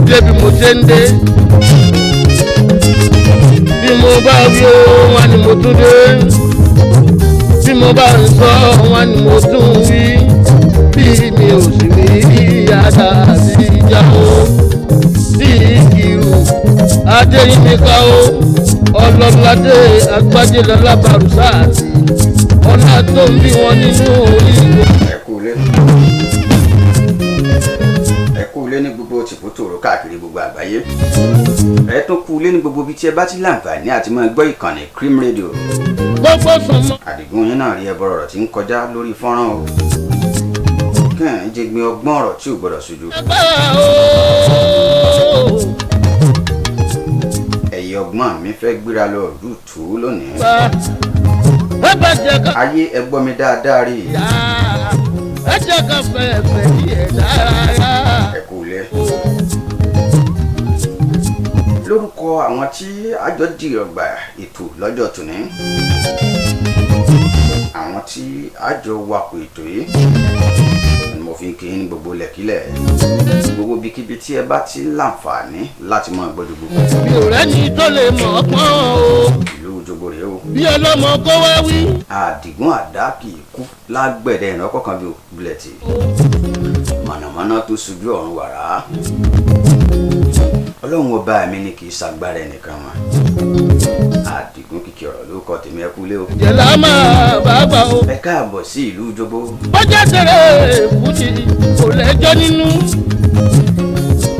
Dé bí mo ṣe ń dé, bí mo bá wí ó, wọn ni mo tún dé. Bí mo bá ń sọ, wọn ni mo tún wí. Bí mi ò sì wí, yàrá àti ìjà o. Bí ìkìrù Adéyínká o, Ọlọ́ládé Agbájélọ́lá Bàrúsà àti ọlá tó ń bí wọn nínú orí ìlú. Ẹ kú ilé, ẹ kú ilé ní gbogbo tìbútòrò káàkiri gbogbo àgbáyé. Ẹ tún kú ilé ní gbogbo ibi tí ẹ bá ti láǹfààní àti máa gbọ́ ìkànnì Cream Radio. Gbogbo sọmọ. Àdìgún yín náà rí ẹbọ ọ̀rọ̀ tí ń kọjá lórí fọ́nrán o, kẹ́hìn jẹgbin ọgbọ́n ọ̀rọ̀ tí ò gbọ́dọ̀ sojú. Agbára o. Ẹ̀yẹ ọgbọ́n mi fẹ́ gbéra lọ lùtù lónìí. Bá ẹ bá jẹ ká. Ayé, ẹ gbọ́ mi dáadáa rí. Yá ẹ jẹ́ ká fẹ̀fẹ̀ díẹ̀ dárayá. Ẹ kú ilé. Lórúkọ àwọn tí àjọ dìrọ̀gbà ètò lọ́jọ́ tòní, àwọn tí àjọ wakọ̀ ètò yìí ni mo fi ń kí yín ní gbogbo lẹ̀kílẹ̀, gbogbo ibikíbi tí ẹ bá ti láǹfààní láti máa gbọ́ gbogbo. Mi ò rẹ́ni tó lè mọ̀ ọ́ pọ́n o. Ìlú Òjogbo rèé o. Bí ọlọ́mọ kó wá wí. Àdìgún àdá kì í kú lágbẹ̀dẹ ìrànkọ́ kan bí búlẹ̀tì mọ̀nàmọ́ná tó ṣojú ọ̀run wàrà. Ọlọ́run ọba mi ni, kì í ṣagbára ẹnìkan wọn. Àdìgún kìkì ọ̀rọ̀ ló kọ tèmi. Ẹ kú lé o. Jẹ̀lá máa bá gbà o. Ẹ káàbọ̀ sí ìlú Òjogbo. Bọ́jà tẹ̀lé fújì kò lẹ́jọ́ nínú.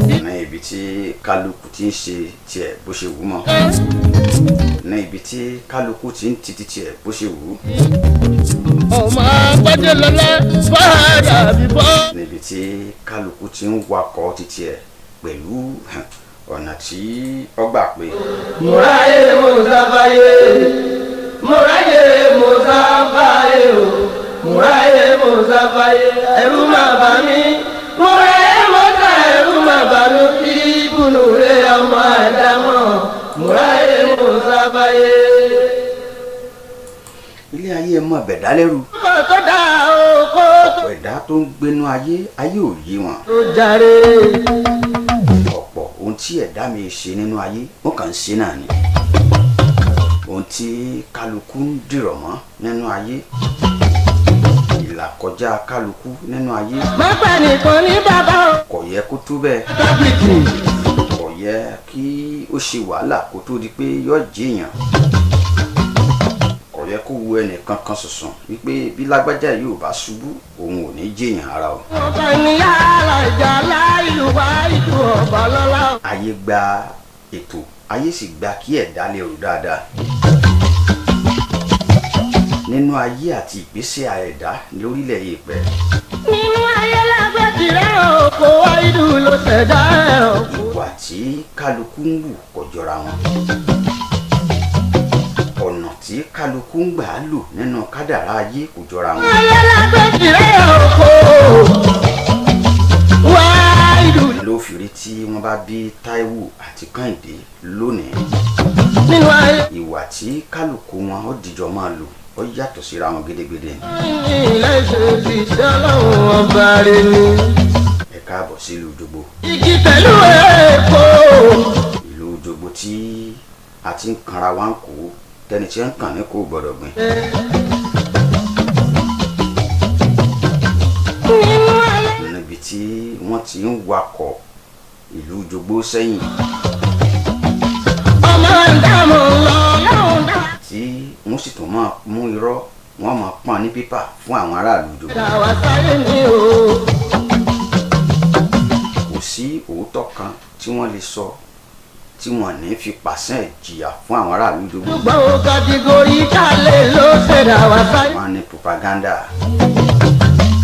Ní ibi tí kálukú ti ń ṣe tiẹ̀ bó ṣe wù ú mọ́, ní ibi tí kálukú ti ń titi tiẹ̀ bó ṣe wù ú, Ọmọ agbájé lọ́lá fàdà bíbọ́. níbi tí kálukú ti ń wakọ̀ titi ẹ̀ pẹ̀lú ọ̀nà tí ọgbà pé. Mùráyé Mùsàfáyé, Mùráyé Mùsàfáyé o, Mùráyé Mùsàfáyé, ẹ̀rù má bà mí. Mùráyé Mùsà, ẹ̀rù má bà mí, ìbùnú rẹ̀ ọmọ àdámọ̀. Mùráyé Mùsàfáyé. Ilé ayé mọ̀ bẹ̀dá lẹ́rù. Kó tó dá o, kó tó Ọ̀pọ̀ ẹ̀dá tó ń gbénú ayé, ayé ò yé wọn. jàre. Ọ̀pọ̀ ohun tí ẹ̀dá mi ṣe nínú ayé, wọ́n kàn ń ṣe náà ni. Ohun tí kálukú ń dìrọ̀ mọ́ nínú ayé, ìlàkọjá kálukú nínú ayé, Má pẹ́ nìkan ní bàbá o. kò yẹ kó tó bẹ́ẹ̀. Tábìlì. Kò yẹ kí ó ṣe wàhálà kó tó di pé yọ jìyàn. Kò yẹ kó wu ẹnìkan kan sọ̀sọ̀ wípé bí lágbájá yóò bá ṣubú, òun ò ní jìyàn ara o. Ọba ní yàrá ìjà láìlú wá ìlú ọba lọ́la. Ayé gba ètò, ayé sì gba kí ẹ̀dá lè rò dáadáa nínú ayé àti ìgbésẹ̀ ẹ̀dá lórílẹ̀ èèpẹ̀. Nínú ayé lágbẹ́ tirẹ̀ o, kò wá ìlú ló ṣẹ̀dá ẹ̀ o. Ìwà tí kálukú ń wù kò jọra wọn, ọ̀nà tí kálukú ń gbà á lò nínú kádàrá ayé kò jọra wọn. Ayé lágbẹ́ tirẹ̀ o, kò wá ìlú. Ló fi rí tí wọ́n bá bí Táíwò àti Kẹ́hìndé lónìí, Nínú ayé ìwà tí kálukú wọn ó dìjọ máa lò ó yàtọ̀ síra wọn gédégbédé. ní ilé ìṣe ti ṣe ọlọ́run ọba rẹ̀ ni. Ẹ káàbọ̀ sí ìlú Òjogbo. Igi pẹ̀lú èèpo. Ìlú Òjogbo tí a ti ń kanra wa ń kó tẹni tí ń kàn ní kó gbọ́dọ̀ gbìn. Nínú ayé Níbi tí wọ́n ti ń wakọ̀ ìlú Òjogbo sẹ́yìn, ọmọ ìdààmú lọ lọ́hùn dá. tí wọ́n sì tún máa mú irọ́, wọ́n máa pọ́n ní pépà fún àwọn aráàlú Òjogbo. Dá wa sáyé ni o. Kò sí òótọ́ kan tí wọ́n lè sọ tí wọ́n ní fi pàṣẹ ìjìyà fún àwọn aráàlú Òjogbo. Ṣùgbọ́n o kàtígórì kálẹ̀ ló ṣẹ̀dá wa sáyé. Wọ́n á ní propaganda.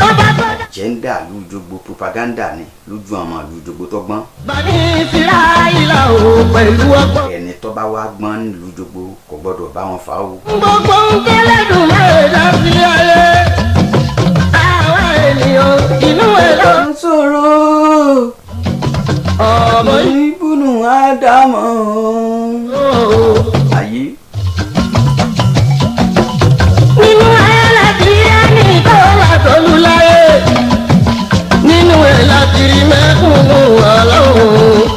Ọba tó dá. Jẹ́ńdà ìlú Òjogbo, propaganda ni lójú àwọn ìlú Òjogbo tó gbọ́n. Bani Israẹla o pẹ̀lú ọgbọ́n. Ẹni tó bá wá gbọ́n nílùú Òjogbo kò gbọ́dọ̀ bá wọn fà á o. Gbogbo ń tẹ́lẹ̀dùn mẹ́rin sí ayé. Àwa ènìyàn inú ẹ̀ lọ. Sọ̀rọ̀ Ọmọ ìbùnú ádámọ̀. yìí. Ayé. Nínú ẹ̀ láti rí ẹni tó wà tólú láyé. Nínú ẹ̀ láti rí mẹ́kúnnù ọlọ́run.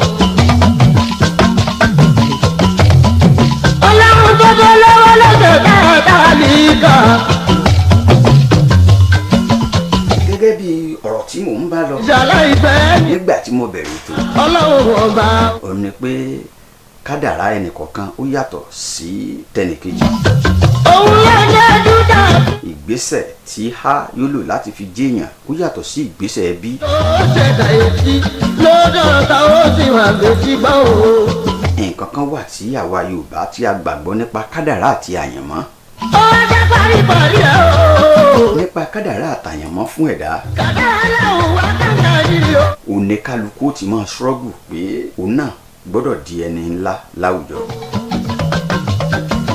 ètò. Ọlọ́run ọba. Ó ní pé kádàrá ẹnìkọ̀ọ̀kan ó yàtọ̀ sí tẹnìkejì. Òun ló jẹ́ dúdà. Ìgbésẹ̀ tí a yóò lò láti fi jéèyàn ó yàtọ̀ sí ìgbésẹ̀ ẹbí. Tó ṣẹ̀dá etí lọ́dọ̀ ta ó sì wà létí gbọ́ o. Nǹkan kan wà tí àwa Yorùbá tí a gbàgbọ́ nípa kádàrá àti àyànmọ́. Ó wá jẹ́ paríparí ẹ̀ o. Nípa kádàrá àtàyànmọ́ fún ẹ̀dá. Kàdá aláwọ̀ wá kàńtà yìí o. Oníkálukú ó ti máa ṣọ́gù pé òun náà gbọ́dọ̀ di ẹni ńlá láwùjọ.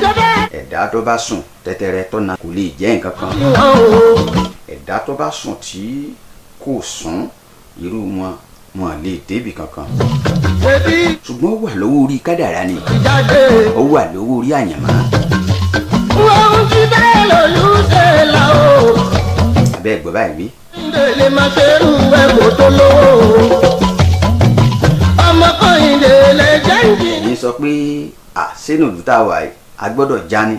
Jọba. Ẹ̀dá tó bá sùn tẹ́tẹ́rẹ́ tọ́na kò lè jẹ́ nǹkan kan. Ìwọ̀n o. Ẹ̀dá tó bá sùn tí kò sùn, irú wọn wọn lè débì kankan. Ṣebí. Ṣùgbọ́n ó wà lọ́wọ́ orí kádàrá ni. Ìjáde. Ó wà lọ́wọ́ orí àyànmọ́. Wọ́n ti bẹ́ẹ̀ lòlú ṣe là o. Abẹ́ ẹ̀gbọ́n báyìí wí. Ndèlè máa ṣerú ẹ̀ kò tó lówó. Ọmọkùnrin lè jẹ́ ìjì. Èyí sọ pé àṣẹ́nù ìlú tá a wà yìí a gbọ́dọ̀ já ni.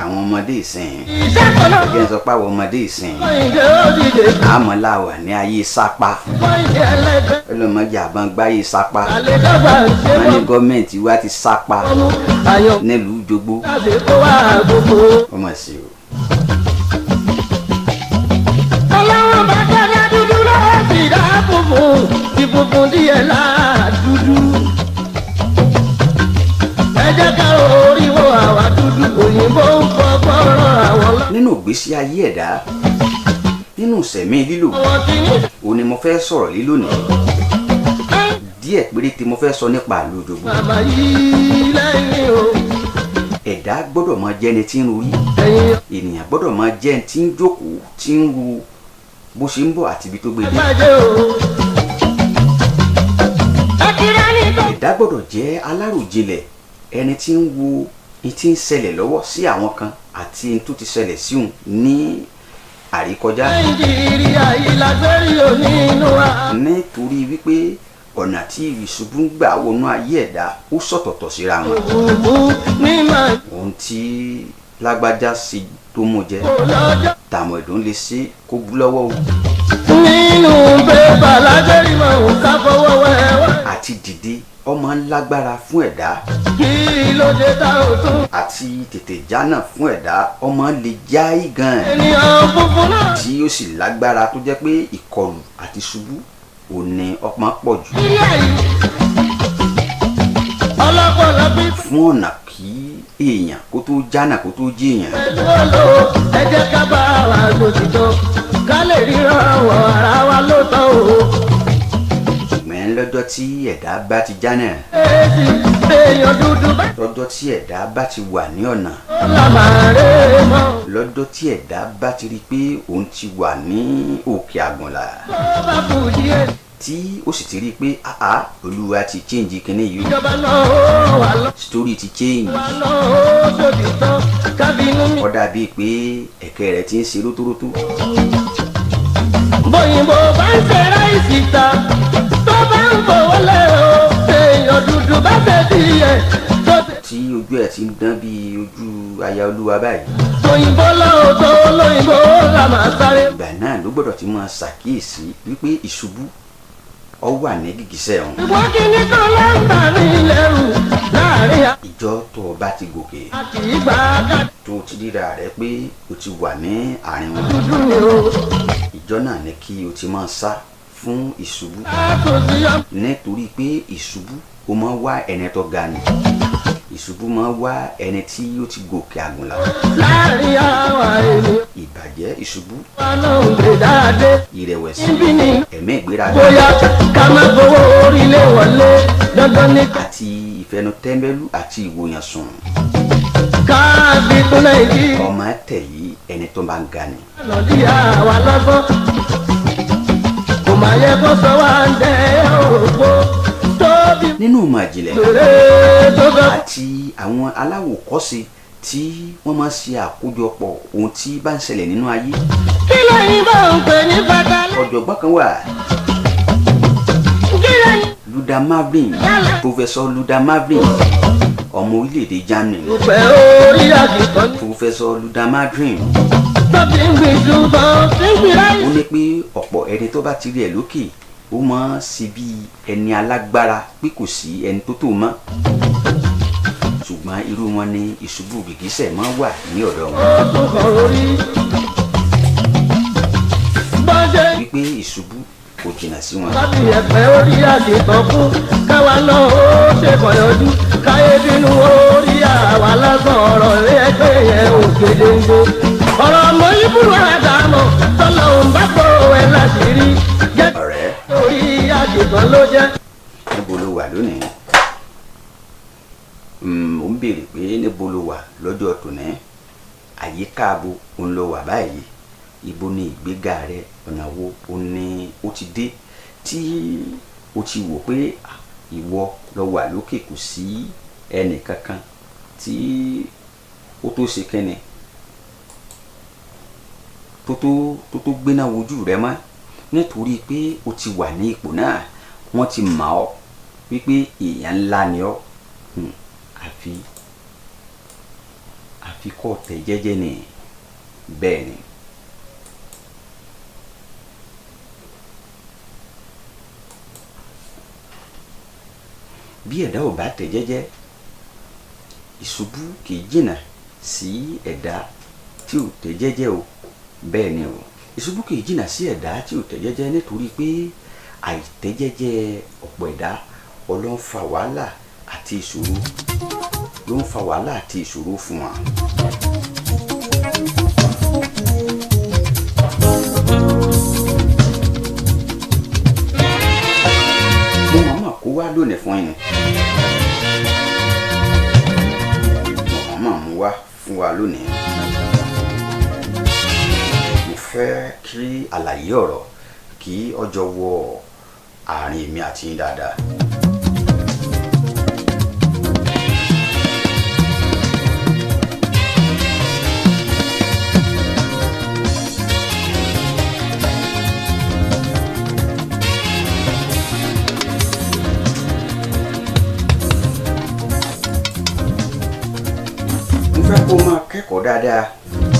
Àwọn ọmọdé ìsìn. Iṣẹ́ kan náà. Ẹgbẹ́ ń sọ pé àwọn ọmọdé ìsìn. Kọ́hìndé ó dìde. Àmọ́ la wà ní ayé sápá. Kọ́hìndé ẹlẹ́gbẹ́. Ọlọ́mọdé àbọ̀n gbáyé sápá. Àlè dọ́gba ṣé Wọ́n ní wọ́n gọ́ọ̀mẹ̀ntì wa ti sápá mú àyàn nílùú Jogbo. láti kó wá gbogbo. Ọmọ sí o. Ọlọ́run bá dáná dúdú lọ́wọ́ sí dá funfun, ti funfun díẹ̀ láà dúdú. Ẹ jẹ́ ká oríwó àwa dúdú, òyìnbó ń fọgbọ́n rán àwọn lọ. Nínú ìgbésí ayé ẹ̀dá, nínú ìsẹ̀mí lílò, Àwọn tí ní òun ni mo fẹ́ sọ̀rọ̀ lé lónìí. Díẹ̀ péréte mo fẹ́ sọ nípa ìlú Òjògbó. Màmá yìí lẹ́yìn o. Ẹ̀dá gbọ́dọ̀ máa jẹ́ ẹni tí ń rorí. Ẹ̀yin Ènìyàn gbọ́dọ̀ máa jẹ́ ẹni tí ń jókòó, tí ń ru bó ṣe ń bọ̀ àti ibi tó gbé dé. Bàjẹ́ o. Ẹ ti rẹ́ ní tó. Ẹ̀dá gbọ́dọ̀ jẹ́ aláròjinlẹ̀, ẹni tí ń wo ní tí ń ṣẹlẹ̀ lọ́wọ́ sí àwọn kan àti ní tó ti ṣẹlẹ̀ sí òun ní àríkọjá. Nàìjíríà yìí lágbérí òní inú wa. Nítorí wípé ọ̀nà tí ìṣubú ń gbà wọnú ayé ẹ̀dá ó sọ̀tọ̀tọ̀ síra wọn. Ògùn ní màá Ohun tí lágbájá sí tó mú jẹ, kò lọ́jọ́. tàmọ̀ ẹ̀dùn lè ṣe kó bú lọ́wọ́ o. Nínú pépà lágbérí mọ̀ ń ká fọwọ́ wẹ́wẹ́. Àti dìde ọmọ ńlágbára fún ẹ̀dá. Kí ló dé tá ò tún. Àti tètè jánà fún ẹ̀dá ọmọ lè jáì gan. Ènìyàn funfun náà. Tí ó sì lágbára tó jẹ́ pé ìkọlù àti ṣubú ò ní ọpọ́n pọ̀ jù. Ilé yìí. Ọlọ́pọ̀lọ́ bí. Fún ọ̀nà kí èèyàn kó tó jánà kó tó jí èèyàn. Pẹ̀lú olówó ẹ jẹ́ ká bá wa lòtítọ́ ká lè ríran àwọn ara wa lóòótọ́ o. Ṣùgbọ́n lọ́jọ́ tí ẹ̀dá bá ti jánà. Èsì èèyàn dúdú bá. Lọ́jọ́ tí ẹ̀dá bá ti wà ní ọ̀nà. Ó là máa rè mọ́. Lọ́jọ́ tí ẹ̀dá bá ti rí i pé òun ti wà ní òkè àgànlá. Tó bá kù díẹ̀. Tí ó sì ti rí i pé àá olúwa ti change kinní yìí. Ìjọba náà ó wà lọ. Story ti change. Wà náà ó sòdìtọ́ kábínú mi. Ó dàbíi pé ẹ̀kẹ́ rẹ̀ ti ń ṣe rótórótó. Bóyìnbó bá ń ṣe ráìsì ta tó bá ń fowó lẹ̀ o. Èèyàn dúdú bá ṣe díẹ̀ tó ṣe. Tí ojú ẹ̀ ti ń dán bí ojú aya olúwa báyìí. Òyìnbó lọ́wọ́ tó lóyìnbó là máa sáré. Ìgbà náà ló gbọ́dọ̀ ti máa ṣàkíyèsí wípé ìṣubú ọ wà ní gìgísẹ̀ òun. Ìwọ́n kìíní kan ló ń bà mí lẹ́rù láàrin Ìjọ tó o bá ti gòkè. a kì í gbà ká Tó o ti ríra rẹ pé o ti wà ní àárín wọn. dúdú ni o. Ìjọ náà ni kí o ti máa sá fún ìṣubú. A kò sí ọmọ. Nítorí pé ìṣubú ó máa wá ẹni tó ga ni. Ìṣubú máa wá ẹni tí ó ti gòkè àgùnlà. Láàrin àwọn ènìyàn. Ìbàjẹ́ ìṣubú. Wa náà ń gbé dáadé. Ìrẹ̀wẹ̀sì. Níbí ni. Ẹ̀mí ìgbéraga. Bóyá ká má gbowó orílẹ̀ wọlé dandan ní. Àti ìfẹnutẹ́ńbẹ́lú àti ìwòyàn sùn. Káàbí tún Nàìjíríà. Ọmọ tẹ̀lé ẹni tó bá ń ga ni. Lọ́dí àwa lọ́gbọ́n. Kò máa yẹ kó sọ wá ń dẹ́ òpó tóbi. Nínú ìmọ̀ ìjìnlẹ̀. Lóore tó fẹ́. Àti àwọn aláwòkọ́ṣe tí wọ́n máa ń ṣe àkójọpọ̀ ohun tí bá ń ṣẹlẹ̀ nínú ayé. Kí lẹ́yìn bá ń pè ní fatala. Ọ̀jọ̀gbọ́n kan wà. Kí lẹ́yìn. Luda Marvin, Professor Luda Marvin, ọmọ orílẹ̀-èdè Germany. Ìpẹ́ orí àgìkan ní. Professor Luda Marvin. Tó ti ń gbìn ju tó ti ń gbìn ráyè. Ó ní pé ọ̀pọ̀ ẹni tó bá ti rí ẹ̀ lókè Ó máa ń ṣe bí ẹni alágbára pé kò sí ẹni tó tó mọ́, ṣùgbọ́n irú wọn ni ìṣubú gìgísẹ̀ máa wà ní ọ̀dọ̀ wọn. Ó tún kàn lórí. Bá ṣe Wípé ìṣubú kò jìnnà sí wọn. láti ẹ̀pẹ́ orí àṣetàn fún káwa náà ó ṣe kọ̀yọ́jú káyé bínú orí àwa lásán ọ̀rọ̀ ilé ẹgbẹ́ yẹn ò gédéǹgbé. Ọ̀rọ̀ ọmọ ìbúrò àdàmọ̀ tọ́lọ̀ ń bá pọ̀ ẹ̀ láṣìírí jẹ́ Ọ̀rẹ́, orí àṣetàn ló jẹ́. níbo ló wà lónìí? Mo ń béèrè pé níbo ló wà lọ́jọ́ tòní? Àyíká abo òun ló wà báyìí? Ibo ni ìgbéga rẹ? Ọ̀nà wo òun ni ó ti dé tí o ti wò pé ah, ìwọ lọ wà lókè, kò sí ẹnì kankan tí ó tó ṣe kẹ́ni tó tó gbéná wojú rẹ mọ́, nítorí pé o ti wà ní ipò náà, wọ́n ti mọ̀ ọ́ wípé èèyàn ńlá ni ọ́? Àfi kó tẹ̀ jẹ́jẹ́ ni. Bẹ́ẹ̀ ni. Bí ẹ̀dá ò bá tẹ̀ jẹ́jẹ́, ìṣubú kì í jìnnà sí ẹ̀dá tí ò tẹ̀ jẹ́jẹ́ o. Bẹ́ẹ̀ ni o, ìṣubú kì í jìnnà sí ẹ̀dá tí ò tẹ̀ jẹ́jẹ́, nítorí pé àìtẹ́jẹ́jẹ́ ọ̀pọ̀ ẹ̀dá ló ń fa wàhálà àti ìṣòro, ló ń fa wàhálà àti ìṣòro fún wa. Mo mọ̀ọ́mọ̀ kó wá lónìí fún yín, mo mọ̀ọ́mọ̀ mú wá fún wa lónìí. Mo fẹ́ kí àlàyé ọ̀rọ̀ kí ọjọ́ wọ àárín èmi àti yín dáadáa. Mo fẹ́ kó máa kẹ́kọ̀ọ́ dáadáa.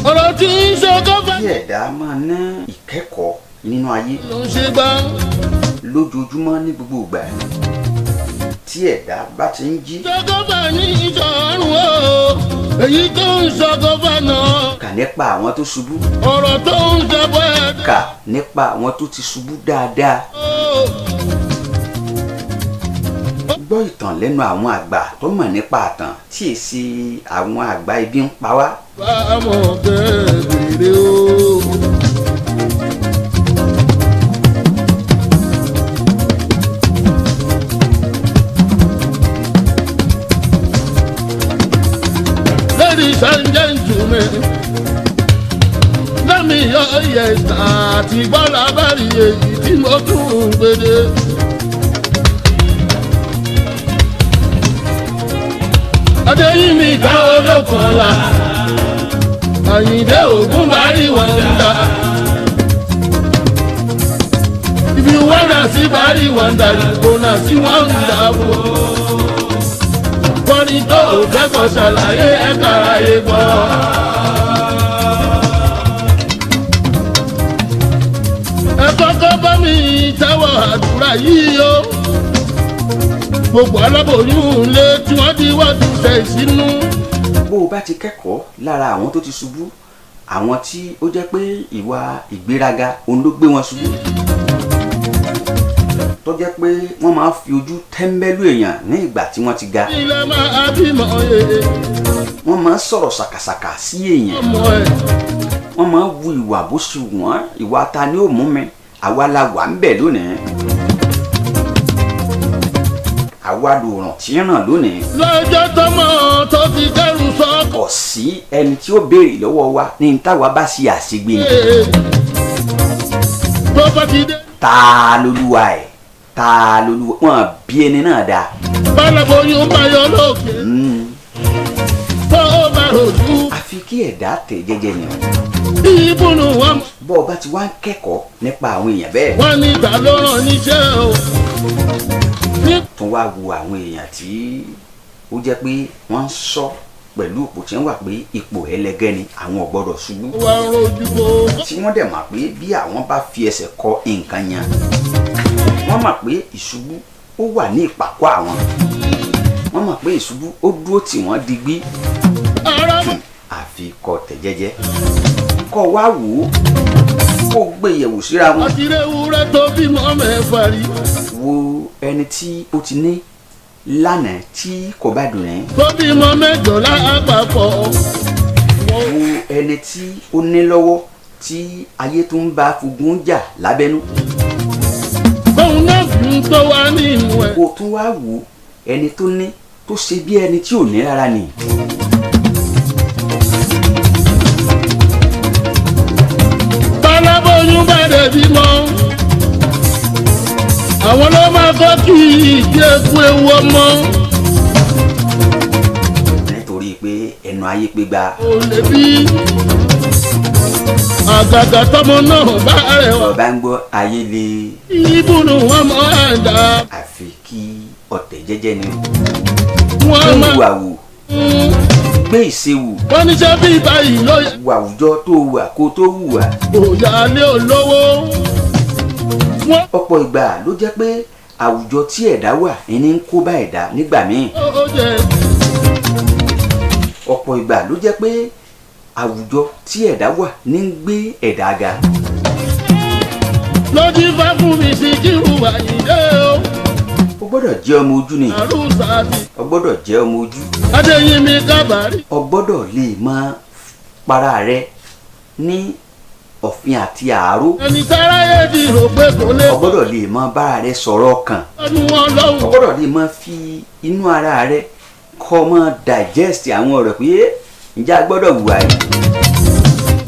Ọ̀rọ̀ tí ń ṣe kọ́fà Kí ẹ̀dá máa ná ìkẹ́kọ̀ọ́ nínú ayé ló ń ṣe gbá. lójoojúmọ́, ní gbogbo ìgbà tí ẹ̀dá bá ti ń jí. Ṣe kọ́fà ní ìṣọ̀rùn o, èyí tó ń ṣe kọ́fà náà. Kà nípa àwọn tó ṣubú. Ọ̀rọ̀ tó ń ṣe bẹ́ẹ̀. Kà nípa àwọn tó ti ṣubú dáadáa. Gbọ́ ìtàn lẹ́nu àwọn àgbà tó mọ̀ nípa àtàn, tí èsì àwọn àgbà ibi ń pa wá. Bámọ̀ kẹ́gbèrè o. Ladies and gentlemen, let me hear yes àti gbọ́dọ̀ bá rí èyí tí mo tún ń gbede. Adéyìnmí ká olókan la, Àyìndé ògún bá rí wọn dá. If you wanna see Barry Wonder, you gonna see wonderful. Wọ́n ní tó o kẹ́kọ̀ọ́ ṣàlàyé ẹ̀ka ayé gbọ́. Ẹ kọ́kọ́ bá mi tẹ́wọ̀ àdúrà yìí o. Gbogbo aláboyún lé tí wọ́n di wọ́n ti ṣe ìsínú. Bó o bá ti kẹ́kọ̀ọ́ lára àwọn tó ti ṣubú, àwọn tí ó jẹ́ pé ìwà ìgbéraga òun ló gbé wọn ṣubú, tó jẹ́ pé wọ́n máa ń fi ojú tẹ́ńbẹ́lú èèyàn ní ìgbà tí wọ́n ti ga, Ilé máa bímọ yeye wọ́n máa ń sọ̀rọ̀ ṣàkàṣàkà sí èèyàn, ọmọ ẹ̀. wọ́n máa ń wu ìwà bó ṣe wọ́n, ìwà ta ni ó mú mi. Àwa la wà ń bẹ̀ lónìí, àwa lòràn tí ń ràn lónìí. Lọ́jọ́ tọmọ tó ti dẹ́rù sọ́kọ̀. Kò sí ẹni tí ó béèrè lọ́wọ́ wa ní táwa bá ṣe àṣegbè ni. Tó bá ti dé. Ta lolúwa ẹ̀? Ta lolúwa wọn bí ẹni náà dáa? Bálaboyún bá yọ lókè. Tó bá rojú. Àfi kí ẹ̀dá tẹ̀ jẹ́jẹ́ ni o. Ìbùnú wọn. Bọ́ ọ bá ti wá ń kẹ́kọ̀ọ́ nípa àwọn èèyàn bẹ́ẹ̀, Wọ́n ní ìgbà ló ràn níṣẹ́ o. Ní tún wá wo àwọn èèyàn tí ó jẹ́ pé wọ́n ń sọ Pẹ̀lú ipò tí wọ́n wà pé ipò ẹlẹgẹ́ ni, àwọn ò gbọ́dọ̀ ṣubú, Wà rojú bò. tí wọ́n dẹ̀ mọ̀ pé bí àwọn bá fi ẹsẹ̀ kọ nǹkan yẹn, wọ́n mọ̀ pé ìṣubú ó wà ní ìpàkọ́ àwọn, wọ́n mọ̀ pé ìṣubú ó dúró tì wọ́n digbí. Ara mọ́. Àfi kó tẹ̀ jẹ́jẹ́, kó wá wò ó, kó gbé yẹ̀wò síra wọn. Àti ewúrẹ́ tó bímọ mẹ́fà rí. Wo ẹni tí ó ti ní lánàá tí kò bá dùn ẹ́. Tó bímọ mẹ́jọ lápapọ̀. Wo ẹni tí ó ní lọ́wọ́ tí ayé tó ń bá fogun jà lábẹ́nú. Bóun náà fi ń tó wá ní ìmú ẹ̀. Kó tún wá wò ẹni tó ní tó ṣe bí ẹni tí ò ní rárá ni. Tálábóyún bá dẹ̀ bímọ. Àwọn ló máa kọ́ kí ìdí eku ewu ọmọ. Nítorí pé ẹnu ayé pé gba. Ò lè bí. Àgàgà tọmọ náà bá rẹwà. Ọba ń gbọ́ ayé le. Ìbùnú ọmọ àdá. Àfi kí ọ̀tẹ̀ jẹ́jẹ́ ni. Wọ́n máa Wà wò, gbé ìṣe wò. Wọ́n ní ṣé bí báyìí ló yẹ. Wà àwùjọ tó wà kó tó wùwà. Òyà lé olówó. Wọ́n Ọ̀pọ̀ ìgbà ló jẹ́ pé àwùjọ tí ẹ̀dá wà ní ń kó bá ẹ̀dá nígbà míì. Ó jẹ. Ọ̀pọ̀ ìgbà ló jẹ́ pé àwùjọ tí ẹ̀dá wà ní ń gbé ẹ̀dá ga. Lójú fá fún mi sí kírun àyíndé o. O gbọ́dọ̀ jẹ́ ọmọ ojú ni. Àrùsà ti. O gbọ́dọ̀ jẹ́ ọmọ ojú. Adéyínmi kábàárì. O gbọ́dọ̀ lè máa para rẹ ní ọ̀fin àti àárò. Ẹni táráyé ti rò pé kò lè. O gbọ́dọ̀ lè máa bára rẹ sọ̀rọ̀ ọkàn. Ọdún ọlọ́run. O gbọ́dọ̀ lè máa fi inú ara rẹ kọ́ máa digest àwọn ọ̀rọ̀ pé ǹjẹ́ a gbọ́dọ̀ wùwà yìí,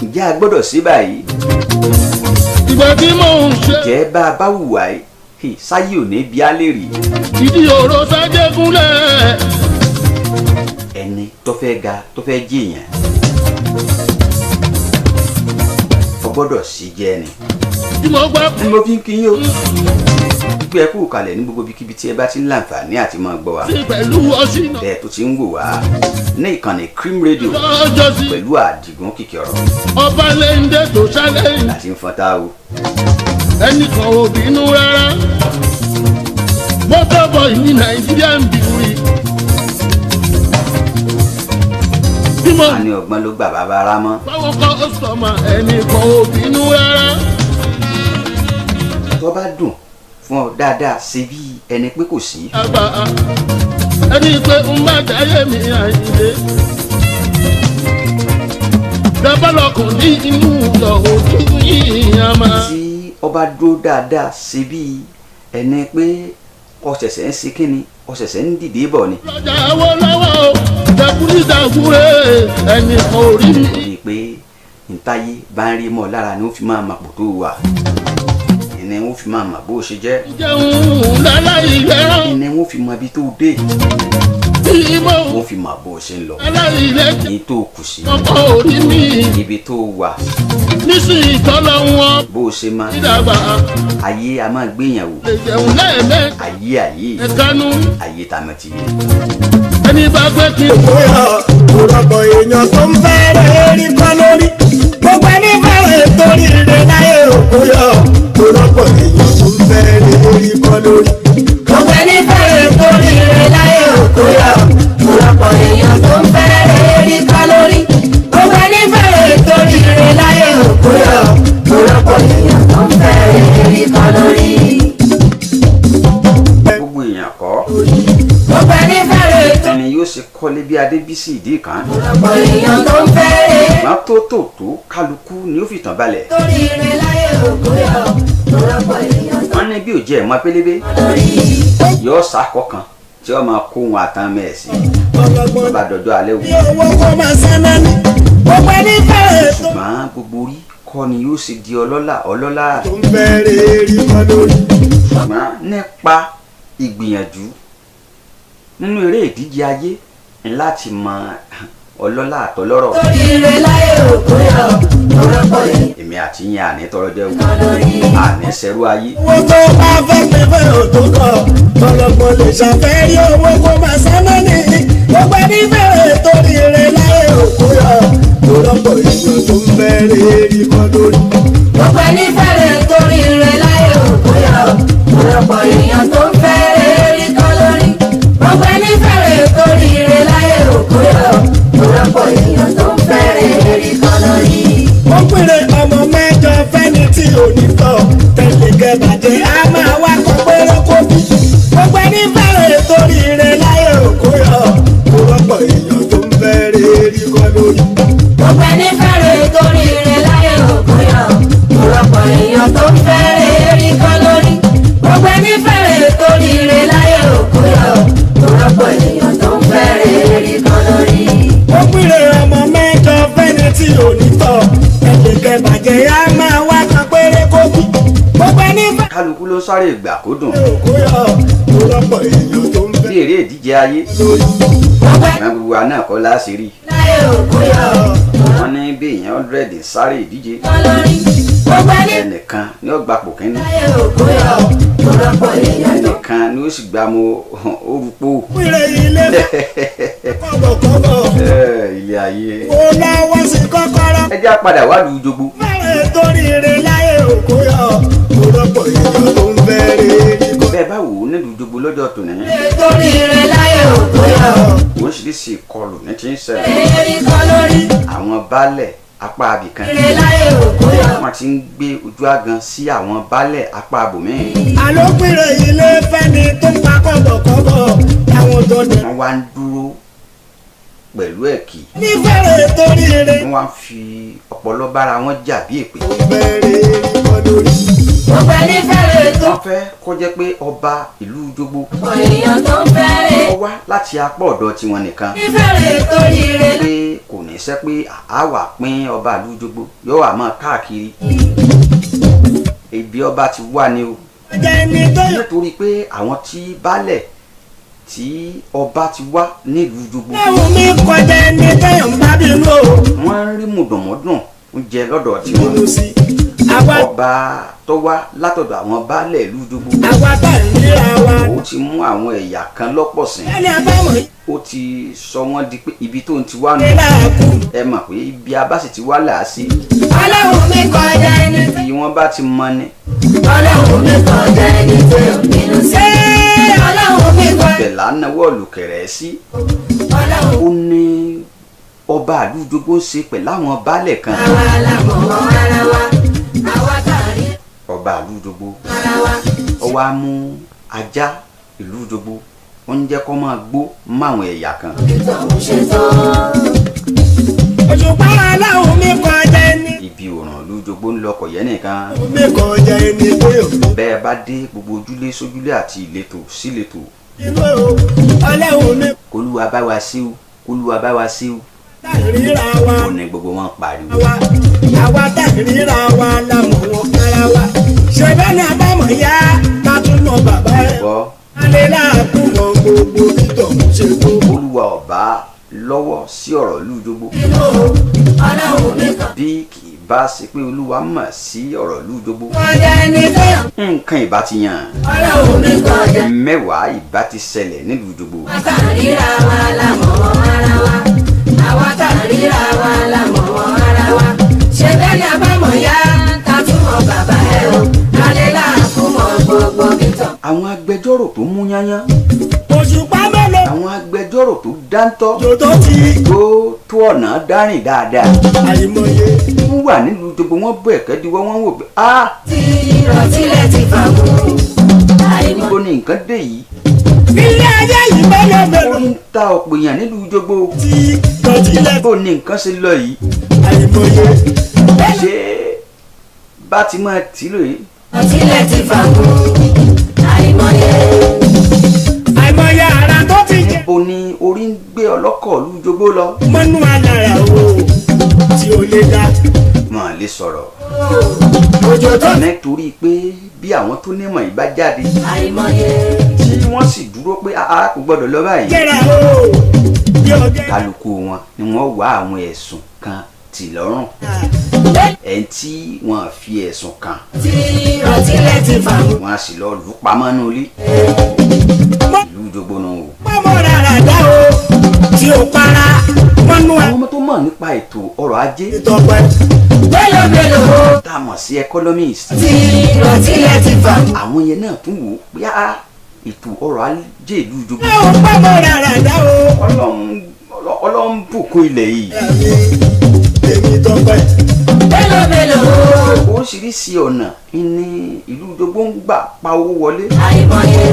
ǹjẹ́ a gbọ́dọ̀ sí báyìí. Ìgbà tí mò ń ṣe. Jẹ́ bá a bá wùwà yìí, sáyé ò ní bí á lè rí. Ìdí òró sájégúnlẹ̀. Ẹni tó fẹ́ ga, tó fẹ́ jìyàn, o gbọ́dọ̀ sí jẹ́ ni. Tí mo gbà. Ní mo fi ń kí yín o pé ẹ kú kalẹ̀ ní gbogbo ibikíbi tí ẹ bá ti ń láǹfààní àti máa gbọ́ wa. Sí pẹ̀lú ọ̀ṣìnà. Bẹ́ẹ̀ tó ti ń wò wá ní ìkànnì Cream Radio Lọ́jọ́ sí. pẹ̀lú Àdìgún Kìkì Ọ̀rọ̀. Ọba lẹ́ńdẹ́ tó ṣálẹ̀. Láti ń fọ́n tá o. Ẹnìkan ò bínú rárá. Mọ́tò bọ̀ ní Nàìjíríà ń bì wí. Bí mo. A ní ọgbọ́n ló gbà bàbá ara mọ́. Báwo kọ́ ọ̀sọ̀mà, ẹnìkan ò bínú rárá. Tó bá dùn fún ọ dáadáa, ṣe bí ẹni pé kò sí. Àgbà ẹni pé ń bá jáyé mi àyìnlé. Dábàlọ́kùn ní inú lọ ojú yìí á máa. Tí ọba dúró dáadáa, ṣe bí ẹni pé ọ̀sẹ̀sẹ̀ ń ṣe kínni, ọ̀sẹ̀sẹ̀ ń dìde bọ̀ ni. Lọ́jà owó lọ́wọ́ o, dẹkùnrin dàgúrẹ́, ẹnìkan ò rí mi. Bíi pé ntáyé bá ń rí mọ́ lára ni ó fi máa mà pò tó wà, ìní wọ́n fi máa mà bó ṣe jẹ́. Jẹun láláì lẹ́ràn. Ìní wọ́n fi mọ ibi tó dé. Bí mo. Wọ́n fi mà bó ṣe ń lọ. Láláì lẹ́jẹ̀. Ní tó kù sí. Ọkọ̀ orí mi. Ibi tó wà. Nísìnyí tọ́lọ́ wọn. Bó ṣe máa. Dídàgbà. Ayé a máa gbéyàwó. Lè jẹun lẹ́ẹ̀mẹ́. Ayé ayé. Ẹ̀kánú. Ayé tàmẹ́tì. Ẹni bá gbé kí. Bóyá ọ̀pọ̀lọpọ̀ èèyàn tó ń fẹ́rẹ̀ rí kọ́ lórí. Gbogbo ẹni fẹ́rẹ̀ torí rẹ̀ láyé òkúyọ̀. Ọ̀pọ̀lọpọ̀ èèyàn tó ń fẹ́rẹ̀ rí kọ́ lórí. Gbogbo ẹni fẹ́rẹ̀ torí rẹ̀ láyé òkúyọ̀. Ọ̀pọ̀lọpọ̀ èèyàn tó ń fẹ́rẹ̀ rí kọ́ lórí. Gbogbo ẹni fẹ́rẹ̀ torí rẹ̀ láyé òkúyọ̀. Ọ̀pọ̀lọpọ̀ èèyàn tó ń fẹ́rẹ̀ rí kọ́ lórí. Gbogbo èèyàn kọ́. Gbogbo ẹni fẹ́rẹ̀ tó. Ẹni yóò ṣe kọ́lé bí Adébísí ìdí kan. Ọ̀pọ̀lọpọ̀ èèyàn tó ń fẹ́rẹ̀. Má tó tó tó kálukú ni ó fi tàn balẹ̀. Torí rẹ̀ láyé òkúyọ̀. Ọ̀pọ̀lọpọ̀ èèyàn tó Wọ́n ní bí ò jẹ́ ẹ̀mọ́ pélébé. lórí. Yóò sàkọ́ kan tí wọ́n máa kó wọn àtàn mẹ́ẹ̀sì. Ọlọ́gbọ́n Bá dọjọ́ alẹ́ wò. ní owó kó máa sáná ní. Gbogbo ẹni fẹ́rẹ̀ tó. Ṣùgbọ́n gbogbo orí kọ́ ni yóò ṣe di ọlọ́lá ọlọ́lá. Tó ń fẹ́rẹ̀ rí kọ́ lórí. Ṣùgbọ́n nípa ìgbìyànjú nínú eré ìdíje ayé láti mọ ọlọ́lá àtọlọ́rọ̀. Torí rẹ̀ láyé òkúyọ̀. Ọ̀pọ̀lọpọ̀ èèyàn Èmi àti yín àní tọrọ jẹ́ wò. lórí. Àní ṣẹrú ayé. Owó tó bá fẹ́ pé fẹ́ ò tó kọ̀. Ọlọ́gbọ́n lè ṣàfẹ́rí owó kó máa sáná ní. Gbogbo ẹni fẹ́rẹ̀ torí rẹ̀. òkú yọ. Kò rọ́pò èèyàn tó ń fẹ́rẹ̀ rí kọ́ lórí. Gbogbo ẹni fẹ́rẹ̀ torí rẹ̀ láyé òkú yọ. Ọ̀pọ̀lọpọ̀ èèyàn tó ń fẹ́rẹ̀ rí kọ́ lórí. Gbogbo ẹni fẹ́rẹ̀ torí rẹ̀ láyé òkú yọ. Ọ̀pọ̀lọpọ̀ èèyàn tó ń fẹ́rẹ̀ rí kọ́ lórí. Ó pèrè ọmọ mẹ́jọ fẹ́ni tí ò ní tọ̀. Tẹ̀lé kẹbàjẹ́ á máa wá kọ́ péré kó bí. Gbogbo ẹni fẹ́rẹ̀ torí rẹ̀ láyé òkú yọ. Kò rọ́pò èèyàn tó ń fẹ́rẹ̀ rí kọ́ lórí. Gbogbo ẹni fẹ́rẹ̀ torí rẹ̀ láyé òkú yọ. Ọ̀pọ̀lọpọ̀ èèyàn tó ń fẹ́rẹ̀ rí kọ́ lórí. Gbogbo ẹni fẹ́rẹ̀ torí rẹ̀ láyé òkú yọ. Ọ̀pọ̀lọpọ̀ èèyàn tó ń fẹ́rẹ̀ rí kọ́ lórí. Ó pèrè ọmọ mẹ́jọ fẹ́ni tí ò ní tọ̀. Tẹ̀lé kẹbàjẹ́ á máa wá kan péré kó bí. Gbogbo ẹni fẹ́rẹ̀ Kálukú ló sáré ìgbà kó dùn òkú yọ. Kò rọ́pò èèyàn tó ń bí fẹ́rẹ̀ eré ìdíje ayé. lórí. Gbogbo ẹni Ìmọ̀ gbogbo wa náà kọ́ láṣìírí. láyé òkú yọ. Wọ́n ní bí èèyàn 100 sáré ìdíje, Kọ́ lórí. Gbogbo ẹni ẹnìkan ní ó gbapò kínní, láyé òkú yọ. Ọ̀pọ̀lọpọ̀ èèyàn tó ẹnìkan ní ó sì gbà mọ́ orúkọ. Pèrè ilé kọ̀bọ̀kọ̀bọ̀. Ilé ayé. Ó lọ́wọ́ sí kọ́kọ́rọ́. Ẹ jẹ́ á padà wá lu Jogbo. Fẹ́rẹ̀ torí rẹ̀ láyé òkú yọ. Kò rọ́pò èèyàn tó ń fẹ́rẹ̀ rí kọ́. Bẹ́ẹ̀ bá wò ó nílùú Jogbo lọ́jọ́ tòní, torí rẹ̀ láyé òkú yọ. oríṣiríṣi ìkọlù ní ti ń ṣẹlẹ̀. Rí kọ́ lórí. Àwọn baálẹ̀ apá abìkan Rẹ̀ láyé òkú yọ. wọ́n ti ń gbé ojú àgan sí àwọn baálẹ̀ apá abòmíì. Àló pèrè ilé fẹ́ni tó ń pa kọ̀bọ̀kọ̀bọ̀. Táwọn tó dẹ̀. Wọ́n wá ń dúró pẹ̀lú ẹ̀kí. Ní fẹ́rẹ̀ torí rẹ̀. Wọ́n wá ń fi ọpọlọ bára wọn jà bí èpè. Tó ń fẹ́rẹ̀ rí kọ́ lórí. Gbogbo ẹni fẹ́rẹ̀ tó Wọ́n fẹ́ kó jẹ́ pé ọba ìlú Jogbo pọ̀ èèyàn tó ń fẹ́rẹ̀. ó wá láti apá ọ̀dọ̀ tiwọn nìkan, Ní fẹ́rẹ̀ torí rẹ̀ pé kò ní sẹ́ pé àá wà pín ọba ìlú Jogbo yóò wà máa káàkiri. Ibi ọba ti wà ní o, Ọjà ẹni tó yọ. nítorí pé àwọn tí baálẹ̀ tí ọba ti wá nílùú Jogbo, Ẹ̀wọ̀n mi kọjá ẹni tó yọ̀ ń bá bínú o. wọ́n ń rí mùdùnmọ́dùn ń jẹ lọ́dọ̀ tiwọn. Bínú sí. Àwa Ọba tó wá látọ̀dọ̀ àwọn baálẹ̀ ìlú Jogbo, àwa tá à ń ríra wa. ó ti mú àwọn ẹ̀yà kan lọ́pọ̀ sìn, Ẹni àbámọ̀ ó ti sọ wọ́n di pé ibi tó ń ti wá nù. yìí láàkú. Ẹ mọ̀ pé ibi abá sì ti wá làásì, Ọlọ́run mi kọjá ẹni tó. bí wọ́n bá ti mọ ni Ọlọ́run mi kọjá ẹni tó bínú sí. Ọlọ́run mi kọjá. ibẹ̀ là ń náwó ọ̀lùkẹ̀rẹ̀ sí. Ọlọ́run Ó ní ọba ìlú Jogbo ń ṣe pẹ̀lú àwọn baálẹ̀ kan. àwa la mọ̀ wọ́n ara wa. Àwa tá à rí Ọba ìlú Jogbo ara wa. ó wá mú ajá ìlú Jogbo, ó ń jẹ́ kó máa gbó máwọn ẹ̀yà kan. Tòun ṣe tán. Òṣùpá aláwọ̀ mi kọjá ẹni. Ibi òràn ìlú Jogbo ń lọ kò yẹ nìkan. Mi kọjá ẹni tó yọ̀. Bẹ́ẹ̀ bá dé gbogbo ojúlé sójúlé àti ìletò síletò, Inú o, ọlọ́run mi kólúwa bá wa sí o, kólúwa bá wa sí o, tá à ń ríra wa. ó ní gbogbo wọn pariwo. Àwa àwa tá à ń ríra wa la mọ̀ wọ́n ara wa. Ṣé bẹ́ẹ̀ ni àbámọ̀ yá ká tún mọ bàbá ẹ̀. Gbọ́ Alẹ́ láàkú mọ gbogbo bí tòun ṣe tó. Olúwa ọba lọ́wọ́ sí ọ̀rọ̀ ìlú Jogbo. Inú o, Ọlọ́run mi kọjá. Bí kì í bá ṣe pé Olúwa mọ̀ sí ọ̀rọ̀ ìlú Jogbo, Kọjá ẹni tó yọ̀. nǹkan ìbá ti yàn, Ọlọ́run mi kọjá. mẹ́wàá ìbá ti ṣẹlẹ̀ nílùú Jogbo. Àwa tá à ń ríra wa la mọ̀ wọ́n ara wa. Àwa tá à ń ríra wa la mọ̀ wọ́n ara wa. Ṣé bẹ́ẹ̀ ni àbámọ̀ yá ká tún mọ bàbá ẹ̀ o? Alẹ́ láàkú mọ gbogbo bí tán. Àwọn agbẹjọ́rò tó mú yányán, Òṣùpá mélòó àwọn agbẹjọ́rò tó dáńtọ́, tó ti tó tó ọ̀nà dárìn dáadáa, àìmọye. wọ́n wà nílùú Jogbo, wọ́n bọ̀ ẹ̀kẹ́ diwọ́, wọ́n wò pé a Tí ìrọ̀tílẹ̀ ti fà mú. Àìmọ̀ níbo ni nǹkan dé yìí? Ilé ayé yìí mélòó Ó mélòó ń ta ọ̀pọ̀ èèyàn nílùú Jogbo. ti tọ́tílẹ̀ Bó ni nǹkan ṣe lọ yìí? àìmọye. Ṣé bá ti máa tì lóye? ìrọ̀tílẹ̀ ti fà mú. Àìmọye. Àìmọye ara tó ti jẹ. Níbo ni orí ń gbé ọlọ́kọ̀ ìlú Jogbo lọ? Mọ́nú alára o tí o lè dá. Wọ́n lè sọ̀rọ̀ Òjò tó nítorí pé bí àwọn tó nímọ̀ yìí bá jáde Àìmọye. tí wọ́n sì dúró pé a kò gbọ́dọ̀ lọ báyìí, jẹ́ra o bí ọjọ́. kálukú wọn ni wọ́n wá àwọn ẹ̀sùn kan tì lọ́rùn. Ẹ̀ tí wọ́n fi ẹ̀sùn kàn, Tí ìrọ̀tílẹ̀ ti fà mú. wọ́n á sì lọ lù pamọ́ nù ilé ìlú Jogbo nù o. Mọ́mọ́ rárá dá o tí o para mọ́nú Àwọn ọmọ tó mọ̀ nípa ètò ọrọ̀ ajé Ìtọ́pẹ́. Mélòó mélòó tá a mọ̀ sí economist, tí ìrọ̀tílẹ̀ ti fà. àwọn yẹn náà tún wò ó pé á ètò ọrọ̀ ajé ìlú Jogbo, Ẹ ò pẹ́ mọ́ rárá dá o. Ọlọ́run bùkún ilẹ̀ yìí. Ẹ̀mí èmi tọ́pẹ́. Mélòó mélòó Oríṣiríṣi ọ̀nà ní ìlú Jogbo ń gbà pa owó wọlé. àìmọye.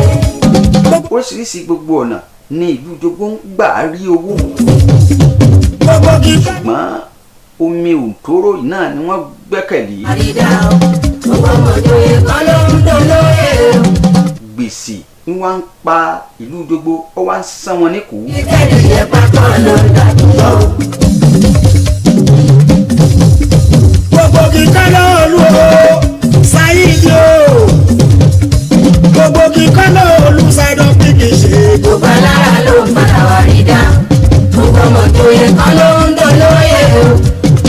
Oríṣiríṣi gbogbo ọ̀nà ní ìlú Jogbo ń gbà rí owó. Gbogbo kíkọ́. Ṣùgbọ́n omi òtóró yìí náà ni wọ́n gbẹ́kẹ̀lé. Àrídà o, gbogbo ọmọdé kan ló ń dolóye o. Gbèsè ń wá ń pa ìlú Jogbo, ó wá ń sán wọn ní kú. Ìkẹ́lìyẹ pápá ló ń dàdúgbò. Gbogbo kíkọ́ lọ́ọ̀lù o. Sáyidi o. Gbogbo kíkọ́ lọ́ọ̀lù Ṣáìdọ̀ bí kì í ṣe. Gbogbo alára ló ń padà wá rí dá. Gbogbo ọmọdé kan ló ń dolóye o.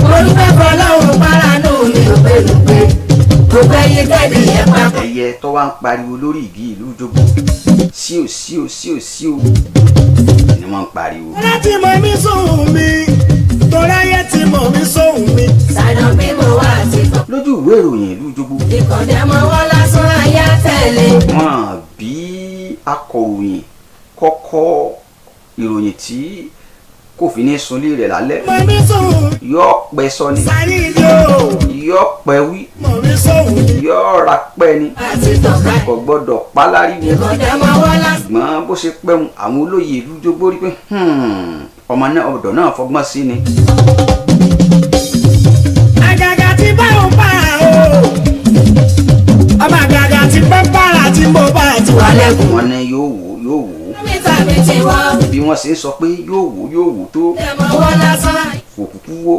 Mo dúpẹ́ fọlọ́run páránù mi ò gbẹlùgbẹ. Gbogbo ẹyin kẹ́lìyẹ pápá. Ẹyẹ tó wá ń pariwo lórí igi ìlú Jogbo, síò síò síò síò ni wọ́n ń pariwo. Láti mọ̀ mí sóhun mi, toráyé ti mọ̀ mí sóhun mi. Ṣàìdọ̀ bí mo wà ti kọ̀. Lójú ìwé ìròyìn ìlú Jogbo, Ìkọ̀dẹ́mọwọ́ lásán ayá tẹ̀lé. wọ́n bí akọ̀ròyìn kọ́kọ́ ìròyìn tí kò fi ní sunlé rẹ̀ lálẹ́, Mọ̀ mí sóhun mi. yọ pẹ́ sọ ni, Sáyidi o. yọ pẹ́ wí, Mọ̀ mí sóhun mi. yọ ra pẹ́ ni, Àti tọ̀ka. kò gbọ́dọ̀ pálárí ni. Ìkọ̀dẹ́mọwọ́ lásán. Ṣùgbọ́n bó ṣe pẹ́hùn, àwọn olóyè ìlú Jogbo rí pé ọmọ náà ọ̀dọ̀ náà fọgbọ́n sí ni. Àgàgà tí bá ò bá o. Ọmọ àgàgà tí bá ń bára tí mo bá ti wà lẹ́kùn. Wọ́n ní yóò wò yóò wò. Mítà mi ti wọ́. Bí wọ́n ṣe ń sọ pé yóò wò yóò wò tó, Ìkọ̀dẹ́mọwọ́ lásán. kò kúkú wó.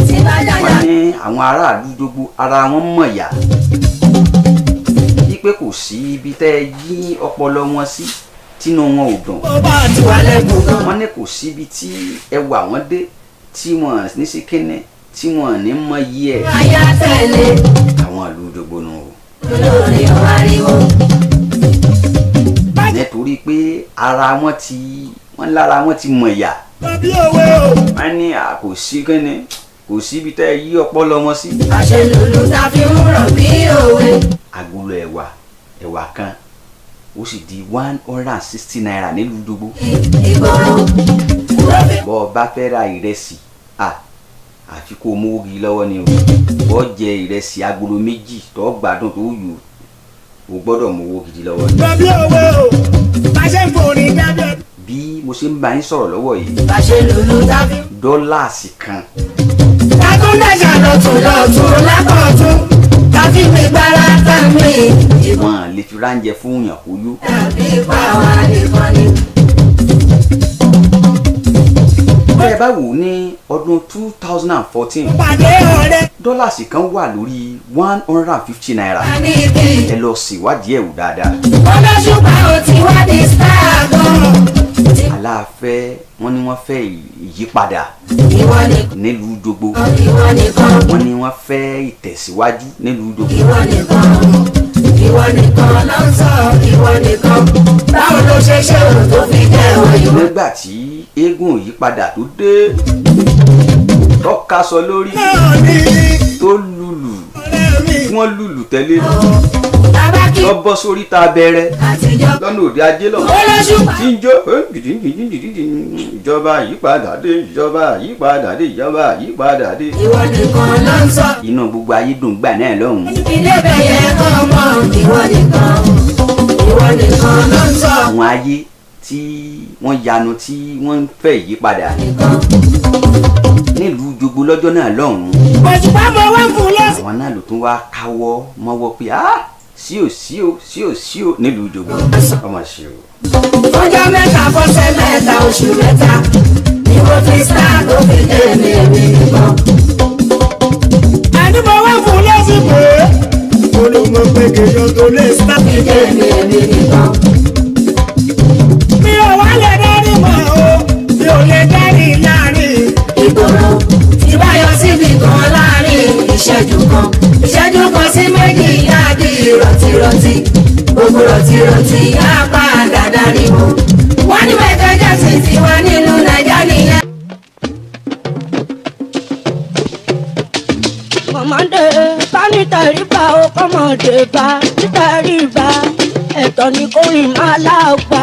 Tí bá jàjà. Wọ́n ní àwọn aráàlú Jogbo ara wọn mọ̀ yá wípé kò sí ibi tẹ́ ẹ yí ọpọlọ wọn sí tínú wọn ò dùn. Mo bá ti Wà lẹ́kùn gan. Wọ́n ní kò síbi tí ẹwà wọn dé tí wọ́n ní sí kíní tí wọ́n ní mọ yí ẹ̀. Ayá tẹ̀lé. Àwọn ìlú Jogbo nù o. Olórí ọ̀hárìwò. Nítorí pé ara wọn ti wọ́n lára wọn ti mọ̀ yá. mọ̀ bí òwe o. Wọ́n ní à kò sí kíní, kò síbi tẹ́ ẹ yí ọpọlọ wọn sí. Àṣẹ lùlù ta fi ń rọ̀ bí òwe. Agolo ẹ̀wà ẹ̀wà kan ó sì di ₦160 nílùú Jogbo. Ìgboro. Ló fi Bọ́ ọ bá fẹ́ ra ìrẹsì, à àfi kó o mówó gidi lọ́wọ́ ni o. Bọ́ jẹ ìrẹsì agolo 2 tó gbádùn tó yù, o gbọ́dọ̀ mówó gidi lọ́wọ́ ni. Mọ̀ bí òwe o. Bá ṣe ń forí dábẹ́. Bí mo ṣe ń bá yín sọ̀rọ̀ lọ́wọ́ yìí, Àṣẹ lùlù ta fi. dọ́làsì kan Takúndàjà lọ́tún lọ́tún lákọ̀tún. Tàbí mi gbára tá mi. Ìbọn wọn lè fi ráńjẹ fún yàn kó yó. tàbí ipa wa nìkan ni. Bẹ́ẹ̀ bá wò ó ní ọdún 2014, Pàdé ọ̀rẹ́. dọ́làsì kan wà lórí ₦150. A ní ibi. Ẹ lọ ṣèwádìí ẹ̀ wò dáadáa. Olóṣùpá ò ti wá di star gan. Aláàfẹ́ wọ́n ní wọ́n fẹ́ ìyípadà Ìwọ nìkan. nílùú Jogbo. Ìwọ nìkan. Wọ́n ní wọ́n fẹ́ ìtẹ̀síwájú nílùú Jogbo. Ìwọ nìkan. Ìwọ nìkan ló ń sọ ìwọ nìkan. Báwo ló ṣe ṣe òun tó fi jẹ́ òyìnbó? Nígbà tí eégún ìyípadà tó dé, tọ́ka sọ lórí, Náà ni tó lùlù, ọ̀rẹ́ mi. tí wọ́n lùlù tẹ́lẹ̀, Tabaki lọ bọ́ sórí ta bẹ̀rẹ̀ àtijọ́. lọ́nà òde ajé lọ́nà Olóṣùpá. tí ń jó ìjọba ìyípadà dé, ìjọba ìyípadà dé, ìjọba ìyípadà dé. Ìwọ nìkan ló ń sọ. Inú gbogbo ayé dùn gbà náà lọ́hùn-ún. Ilé bẹ̀yẹ kan mọ̀ ìwọ nìkan. Ìwọ nìkan ló ń sọ. Àwọn ayé tí wọ́n yanu tí wọ́n ń fẹ́ ìyípadà Nìkan. nílùú Jogbo lọ́jọ́ náà lọ́hùn-ún, Òṣùpá mo wá fún lọ́sùn. àwọn náà ló tún wá káwọ́ mọ́wọ́ pé á sí ò sí ò sí ò sí ò nílùú Jogbo, ọmọ ṣe o. Fọjọ́ mẹ́ta fọ́sẹ̀ mẹ́ta oṣù mẹ́ta ni mo fi star tó fi dé mi èmi nìkan. Àní mo wá fún lọ́sùn pé. Olùmọ̀ pé kéèyàn tó lè sá. Fi dé mi èmi nìkan. Mi ò wá lè dárí mọ́ o. Mi ò lè dárí láàrin. Ìgboro tí bá yọ síbi kan láàrin ìṣẹ́jú kan ìṣẹ́jú kan sí méjì yá di rọ̀tìrọ̀tì gbogbo rọ̀tìrọ̀tì yá padà dárí o. Wọ́n ní Michael Jackson ti wá nílùú Nàìjíríà nìyẹn. Ṣèbá títẹríba, ẹ̀tọ́ ni kórìn má lágbà,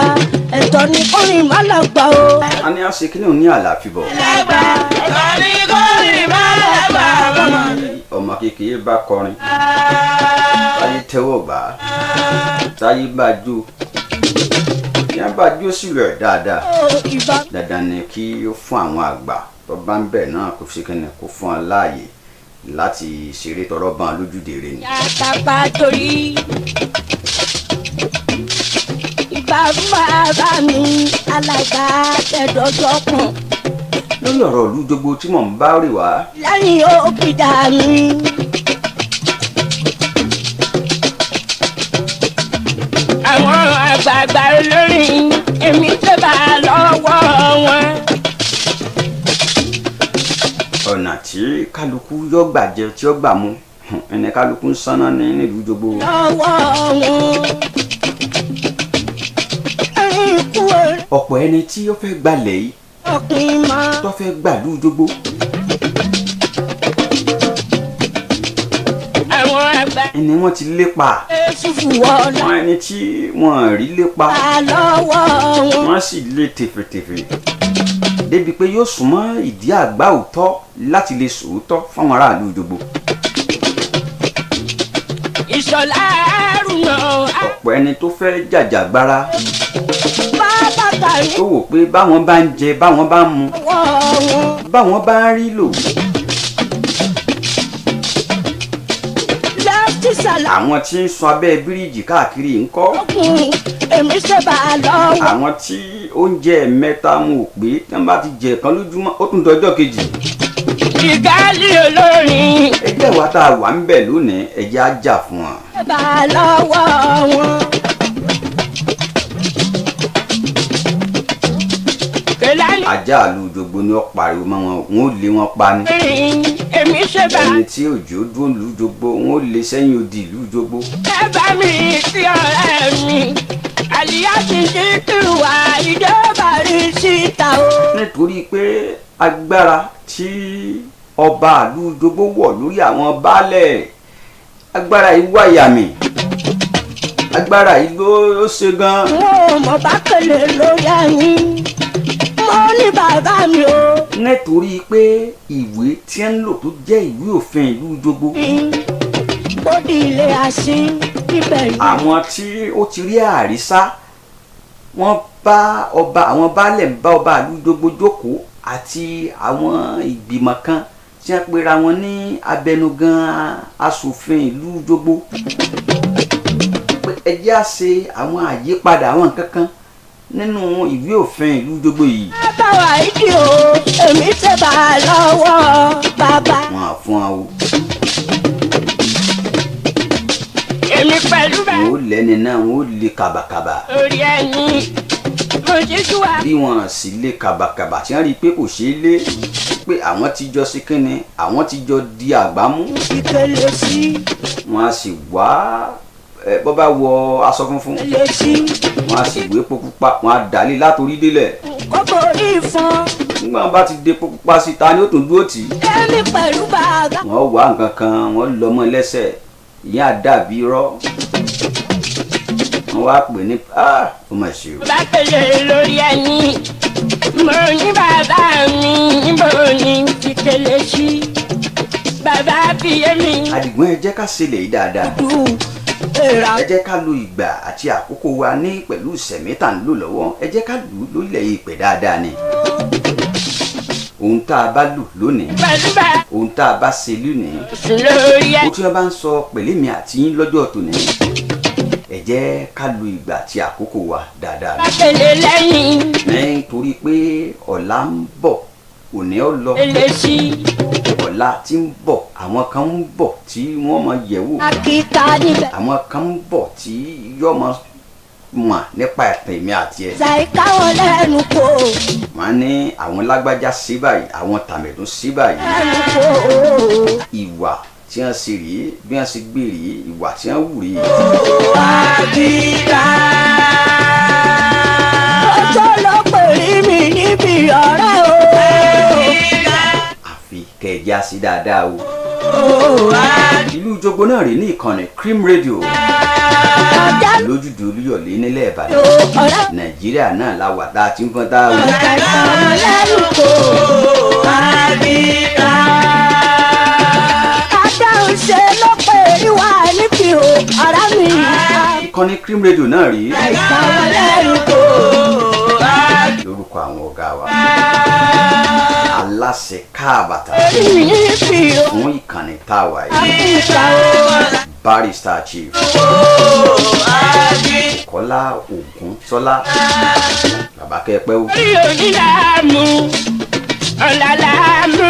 ẹ̀tọ́ ni kórìn má lágbà o. A ní àṣẹ kí ni òun ní àlàáfíà bọ̀. Ẹ̀tọ́ ni kórìn má lágbà. Ọmọ kékeré bá kọrin táyé tẹ́wọ́ gbà á, táyé bá jó, yẹn bá jó sílùú ẹ̀ dáadáa, Ìbá dandan ni kí ó fún àwọn àgbà tó bá ń bẹ̀ náà kó fi kíni kó fún ọ láàyè láti ṣeré tọrọ bán lójúde rẹ ni. Yàtàpá torí. Ìbá fún bàbá mi alàgbà tẹ̀dọ̀jọ́ kan. Lórí ọ̀rọ̀ ìlú Jogbo tí mò ń bá rè wá. Lẹ́yìn òkìdá mi. Àwọn àgbààgbà olórin èmi ṣèbà lọ́wọ́ wọn. Ọ̀nà tí kálukú yọ gbà jẹ tí ó gbà mu ẹni kálukú ń sanná ní nílùú Jogbo. Lọ́wọ́ wọn. Ẹ̀rín ikú Ọ̀pọ̀ ẹni tí ó fẹ́ gbalẹ̀ yìí ọ̀kìn mọ́. tó fẹ́ gbàlú Jogbo. Àwọn àgbà Ẹni wọ́n ti lépa. Yéṣùfù ọ̀la Wọ́n ẹni tí wọ́n rí lépa. lọ́wọ́ wọn. Wọ́n sì lé tèfètèfè débi pé yóò súnmọ́ ìdí àgbá òótọ́ láti lè sòótọ́ fáwọn aráàlú Jogbo. Ìṣọ̀lá àrùnà Ọ̀pọ̀ ẹni tó fẹ́ jàjàgbara Bàbá kàrí tó wò pé báwọn bá ń jẹ, báwọn bá ń mu, lọ́wọ́ wọn. báwọn bá ń rí lò, Lẹ́fítì sàlá àwọn tí ń sun abẹ́ bíríìjì káàkiri ńkọ́, kún èmi ṣèbà lọ́wọ́. àwọn tí oúnjẹ mẹ́ta wọn ò pé, tí wọ́n bá ti jẹ kan lójúmọ́ ó tún dọjọ́ kejì. Ìgálí olórin. Ẹgbẹ́ wa tá a wà ń bẹ̀ lónìí, ẹjẹ́ á jà fún wọn. Ṣèbà lọ́wọ́ wọn. Kèlání Ajá àlù Jogbo ni ó pariwo mọ́ wọn, wọn ò lé wọn pa ni. olórin èmi ṣèbà. Ẹni tí òjò dúró ìlú Jogbo, wọn ò lé sẹ́yìn odi ìlú Jogbo. Ẹ bá mi sí ọ̀rẹ́ mi àlìyá ti ṣí kìwà ìjọba Rí síta o. Nítorí pé agbára tí ọba ìlú Jogbo wọ̀ lórí àwọn baálẹ̀, agbára yìí wáyà mi, agbára yìí ló ṣe gan. Mo mọ̀ bá kele lórí ẹyin. Mo ní bàbá mi o. Nítorí pé ìwé tí ń lò tó jẹ́ ìwé òfin ìlú Jogbo, Ó di ilé asín ibẹ̀ ni. àwọn tí ó ti rí àrísá wọ́n bá ọba, àwọn baálẹ̀ ń bá ọba ìlú Jogbo jókòó àti àwọn ìgbìmọ̀ kan tí wọ́n pera wọn ní abẹnugan aṣòfin ìlú Jogbo pé ẹ jẹ́ á ṣe àwọn àyípadà àwọn nǹkan kan nínú ìwé òfin ìlú Jogbo yìí. Bàbá wa ìdí o, èmi ṣèbà lọ́wọ́ bàbá. Wọn à fún wa o. Èmi pẹ̀lú bá Wọn ò lẹ́ni náà, wọn ò lè kàbàkàbà. orí ẹni mo ti sú wa. Bí wọn sì lè kàbàkàbà tí wọ́n rí i pé kò ṣeé lé, pé àwọn ti jọ sí kínni, àwọn ti jọ di àgbámú, Ìkele sí, wọn á sì wá ẹ bọ́ bá wọ aṣọ funfun, ìkele sí, wọn á sì wé epo pupa, wọn á dàlé látòrí délẹ̀. kókó ìfọn. Nígbà wọn bá ti dé epo pupa sí, ta ni ó tún dúró tì í? Èmi pẹ̀lú bàbá. Wọ́n wá nǹkan kan, wọ́n lọ mọ́ lẹ́sẹ̀, ìyẹn á dàbí irọ́, wọ́n wá pè ní ó mà ṣe o. Bá kele lórí ẹni mo ní bàbá mi níbo ni ìkele sí bàbá fi yé mi. Àdìgún, ẹ jẹ́ ká ṣe lè yí dáadáa. Dù èrà Ẹ jẹ́ ká lo ìgbà àti àkókò wa ní pẹ̀lú ìṣẹ̀mí tá à ń lò lọ́wọ́, ẹ jẹ́ ká lù ú lórílẹ̀ ìpẹ́ dáadáa ni. Ohun tá a bá lù lónìí, Pẹ̀lú bá ohun tá a bá ṣe lónìí, sùn lórí ó ẹni. tí wọ́n bá ń sọ pẹ̀lú mi àti yín lọ́jọ́ tòní, ẹ jẹ́ ká lo ìgbà àti àkókò wa dáadáa Bá kele lẹ́yìn nítorí pé ọ̀la ń bọ̀, òní ó lọ, kele sí. ọ̀la tí ń bọ̀, àwọn kan ń bọ̀ tí wọ́n máa yẹ̀ wò, Akíta níbẹ̀. àwọn kan ń bọ̀ tí yọ́ máa mọ̀ nípa ẹ̀tàn èmi àti ẹ̀. Ṣàìká wọn lẹ́nu kò. Wọ́n á ní àwọn lágbájá sí báyìí, àwọn tàmẹ̀dún sí báyìí, Lẹ́nu kò. Ìwà tí wọ́n ṣe rèé, bí wọ́n ṣe gbé rèé, ìwà tí wọ́n wù rèé. Àbílà. Ọjọ́ ló pè rí mi níbi ọ̀rẹ́ o. Àfi kẹjá sí dáadáa o. Ìlú Jogbo náà rí ní ìkànnì Cream Radio lójúde Olúyọ̀lé nílẹ̀ Ìbàdàn, Nàìjíríà náà la wà tá a ti ń fọ́n tá a wù. Adáhunṣe ló pè ìwà níbi o, ọ̀rẹ́ mi. Ìkànnì Cream Radio náà rí lórúkọ àwọn ọ̀gá wa aláṣẹ káàbàtà fún ìkànnì tá a wà yìí, Barrister Chief Kọ́lá Ògúntọ́lá, bàbá kẹ́pẹ́ o. Orí onílàámú, ọ̀làlàámú,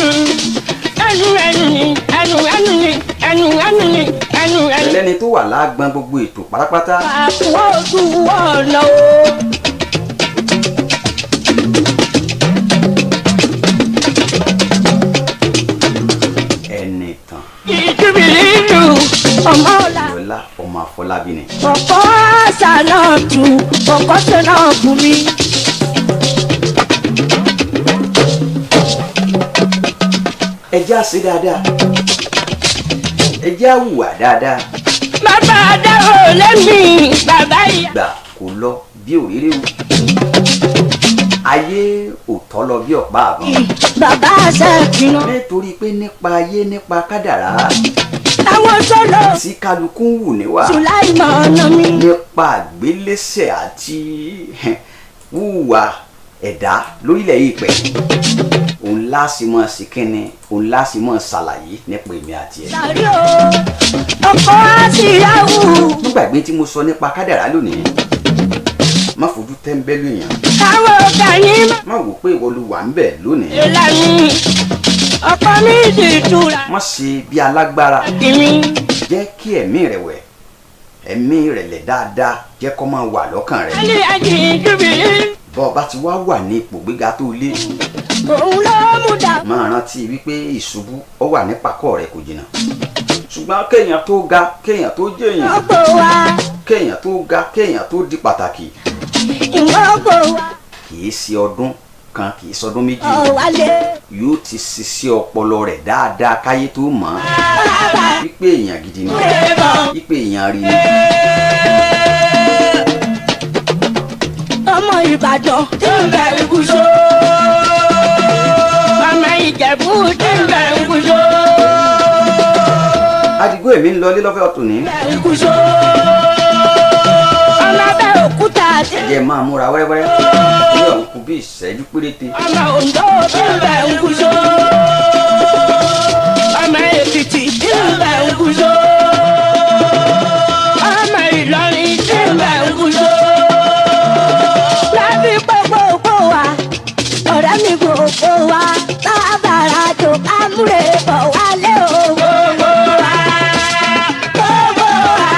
ẹnu ẹnu ni, ẹnu ẹnu ni, ẹnu ẹnu ni, ẹnu ẹnu. Ẹlẹ́ni tó wà lágbọn gbogbo ètò pátápátá. Àkùwọ́ ojú ọ̀nà o. Ẹni tàn Ìjúbìlì ìlú ọmọ ọ̀la. Ìyọlá ọmọ Àfọlábí ni. Ọ̀pọ̀ àṣà náà tù, ọ̀pọ̀ ṣe náà bù mí. Ẹ jẹ́ á ṣe dáadáa, ẹ jẹ́ á hùwà dáadáa. Bàbá Adáwò lẹ́mí, bàbá ìyá. Ìgbà kò lọ bí òréré o, ayé ò tọ́ lọ bí ọ̀pá àbọ̀n. Bàbá àṣà kìnnà. Nítorí pé nípa ayé, nípa kádàrá Àwọn sọ́lọ̀ tí kálukú ń wù níwà, Sùláìmọ̀ ọ̀nà mi. nípa àgbélẹ́sẹ̀ àti wúwa ẹ̀dá lórílẹ̀ yìí pẹ̀, òun láti mọ̀ sí kínni, òun láti mọ̀ ṣàlàyé nípa èmi àti ẹ̀. Sàrí o, ọkọ̀ àṣìyáwó. Mo gbàgbé tí mo sọ nípa kádàrá lónìí. Má fojú tẹ́ńbẹ́lú èèyàn. Táwọn ọ̀gá yín má. Má wò pé ìwọ ló wà ń bẹ̀ lónìí. Ìlànà ọkọ mi ti tura. Má ṣe bí alágbára. Kìmí. Jẹ́ kí ẹ̀mí rẹ̀ wẹ̀, ẹ̀mí rẹ̀ lẹ̀ dáadáa, jẹ́ kó máa wà lọ́kàn rẹ̀. Alẹ́ àjì júbìlì. Bọ́ ọ bá ti wá wà ní ipò gbíga tó lé, Òun ló mú dà. máa rántí wípé ìṣubú ó wà ní pàkọ́ rẹ̀ kò jìnnà. Ṣùgbọ́n kéèyàn tó ga, kéèyàn tó jẹ́yàn, Ọgbọ̀ wa. kéèyàn tó ga, kéèyàn tó di pàtàkì, Ìwọ́n ọgbọ̀ wa. kì í ṣe ọdún kan, kì í ṣọdún méjì, Ọ̀wálé. yóò ti ṣiṣẹ́ ọpọlọ rẹ̀ dáadáa káyé tó mọ̀ ọ́n wípé èèyàn gidi ni, wípé èèyàn rí ni. Ọmọ Ìbàdàn tí ń bẹ ìgúsọ. Ọmọ Ìjẹ̀bú tí ń bẹ ìgúsọ. Adigun èmi ń lọ ilé lọ́fẹ̀ẹ́ ọ̀tún ní. Ìgúsọ. Ọmọ Abẹ́òkúta tí. Ẹ jẹ́ máa múra wẹ́rẹ́wẹ́rẹ́ ní ọ̀hún kù bí ìṣẹ́jú péréte. Ọmọ Oǹdó tí ń bẹ ìgúsọ. Ọmọ Èkìtì tí ń bẹ ìgúsọ. Ọmọ Ìlọrin tí ń bẹ ìgúsọ. Lábí gbogbo wa, ọ̀rẹ́ mi gbogbo wa, bàbàrà tó kámúre bọ̀ wálé o. Gbogbo wa, gbogbo wa,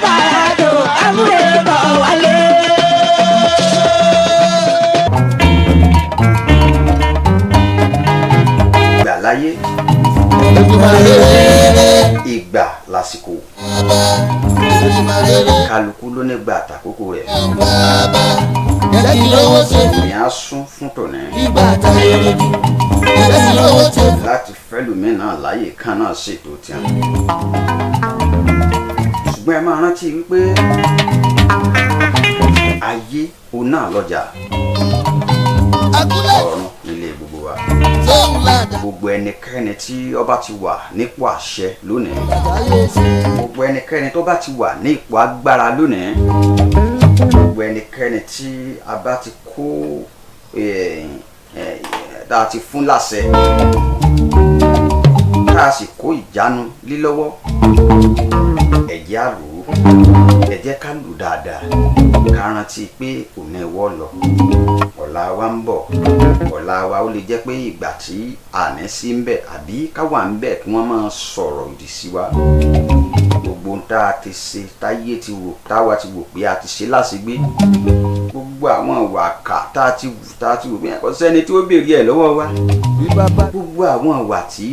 bàbàrà tó kámúre bọ̀ wálé. Ìgbà láyé, ìgbà lásìkò, kálukú ló ní gbà àtàkókò rẹ̀. Ní a sún fún tòní láti fẹ́lùmí náà láyè kan náà ṣètò tí a. Ṣùgbọ́n ẹ máa rántí wípé ayé òun náà lọ́jà, ọ̀run nílé gbogbo wa. Gbogbo ẹnikẹ́ni tí ó bá ti wà nípò àṣẹ lónìí, gbogbo ẹnikẹ́ni tó bá ti wà ní ipò agbára lónìí, gbogbo ẹnikẹ́ni tí a bá ti kó tá a ti fún láṣẹ, tá a sì kó ìjánu lé lọ́wọ́, ẹ jẹ́ á lò ó, ẹ jẹ́ ká lò dáadáa, ká rántí pé òní ìwọ lọ, ọ̀la wa ń bọ̀. Ọ̀la wa ó lè jẹ́ pé ìgbà tí àní sí ń bẹ̀ àbí ká wà ń bẹ̀ kí wọ́n máa sọ̀rọ̀ òdì sí wa. Gbogbo ohun tá a ti ṣe táyé ti wò, táwa ti wò pé a ti ṣe láṣegbé, gbogbo àwọn ìwà kà tá a ti wù, tá a ti wò pé kò sẹ́ni tí ó béèrè ẹ̀ lọ́wọ́ wa, gbogbo àwọn ìwà tí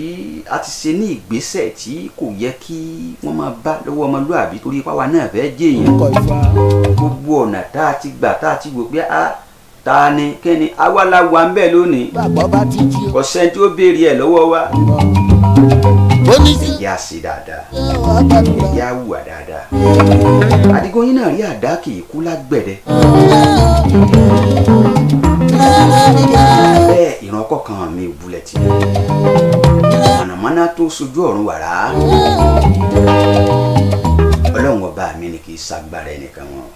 a ti ṣe ní ìgbésẹ̀ tí kò yẹ kí wọ́n máa bá lọ́wọ́ ọmọlúàbí torí páwa náà fẹ́ jèèyàn, gbogbo ọ̀nà tá a ti gbà tá a ti wò pé a ta ni kẹ́ni àwa la wà ń bẹ̀ lónìí, kò sẹ́ni tí ó béèrè ẹ̀ lọ́wọ́ wa. Bó Oníṣẹ́ Ẹ̀jẹ̀ á ṣe dáadáa, wa gbàdúrà. Ẹ̀jẹ̀ á hùwà dáadáa. Àdìgún yín náà rí àdá kì í kú lágbẹ̀dẹ. Bẹ́ẹ̀ ìran ọkọ̀ kan mi ò bulẹ̀ tì, mọ̀nàmọ́ná tó sojú ọ̀run wàrà. Ọlọ́run ọba mi ni, kì í ṣàgbára ẹnìkan wọn.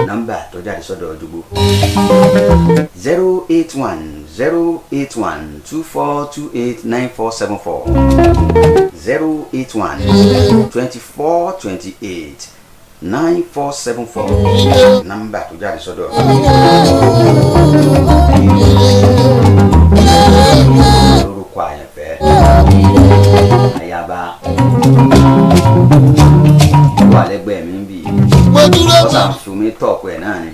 Nọ́mbà tó jáde sọ́dọ̀ Ojúgbó: 081 081 2428 9474, 081 2428 9474, nọ́mbà tó jáde sọ́dọ̀ lórúkọ àyànfẹ́ ayaba wà lẹ́gbẹ̀ẹ́ mi ń bì. Mo dúró Wọ́n tì sàfùmí tọ̀pù ẹ̀ náà ni.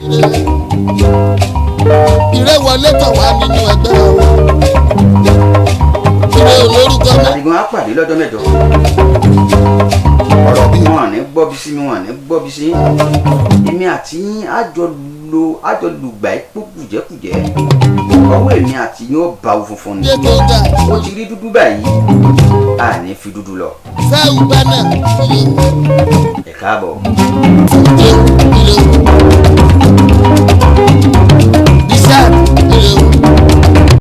Ìrẹ́ wọlé tọ̀ wá nínú ẹgbẹ́ wa. Ìrẹ́ olórúkọ mọ́. Àdìgún á pàdé lọ́jọ́ mẹ́jọ. Ọ̀rọ̀ bí Wọn ní gbọ́ bí sí mi, wọn ní gbọ́ bí sí. Èmi àti yín á jọ lo, á jọ lùgbà ipò kùjẹ́kùjẹ́. Ọwọ́ èmi àti yín ó ba wo funfun ni. Ṣé tó dà? Ó ti rí dúdú báyìí, a ní fi dúdú lọ. Sáwù bánà. Ẹ káàbọ̀. Ìrẹ́ ìrẹ́.